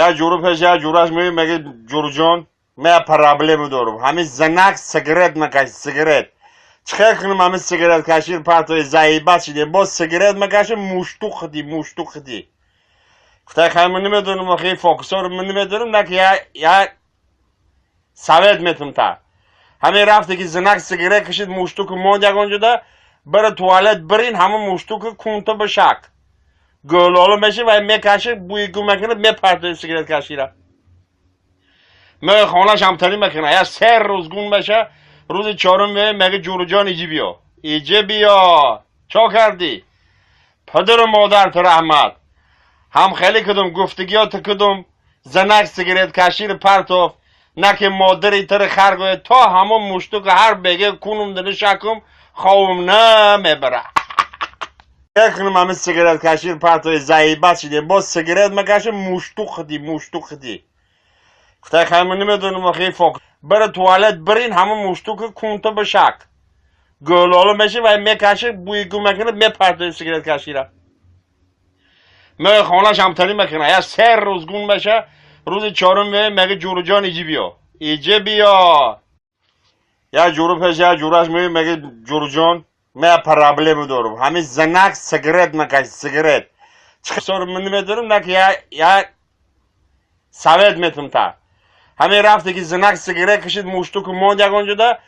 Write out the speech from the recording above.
Я ҷуру пеш я ҷураш меои, меги: «Ҷурҷон, ма я проблема дорам. Ҳамин занак сигарет мекаши, сигарет. Чӣ хел кунам, ҳамин сигарет кашир партои? Заебать шидем. Боз сигарет мекаши, муштуқ хиди, муштуқ хиди». Гуфтай: «Хай, ман намедонам, охи, фокусоро ман намедонам, наки я совет метам та. Ҳамин рафте ки занак сигарет кашид, муштуку монд ягон ҷода, бара туалет бирин, ҳама муштуку кунта бишак. Гӯлоло меши ва мекаши, бӯи гум мекунад, мепартои сигарет кашира». Меои хонаш, ҳамтарӣ мекуна. Я 3 рӯз гум меша, рӯзи чорум меои, меги: «Ҷуруҷон, иҷи биё, иҷи биё, чо кардӣ? Падару модарт раҳмат, ҳам хеле кудум, гуфтагиёта кудум, занак сигарет кашири партоф, наки модари тири харгӯя, то ҳамон муштука ҳар беге кунум дини шакум, ховум намебара. Кунам, ҳамин сигарет кашир партои? Заебать шидем. Боз сигарет мекаши, муштуқ хиди, муштуқ хиди». Гуфтай: «Хай, ман намедонам, охи, фок бара туалет бирин, ҳама муштука кунта бишак. Гӯлоло меши ва мекаши, бӯи гум мекунад, мепартои сигарет кашира». Меои хонаш, ҳамтарӣ мекуна. Я 3 рӯз гум меша, рӯзи чорум меои, меги: «Ҷуруҷон, иҷи биё, иҷи биё». Я ҷуру пеш я ҷураш меои, меги: «Ҷуруҷон, ма я проблема дорам. Ҳамин занак сигарет мекаши, сигарет. Чӣ ман намедонам, наки я совет метам та. Ҳамин рафте ки занак сигарет кашид, муштуку монд ягон ҷода».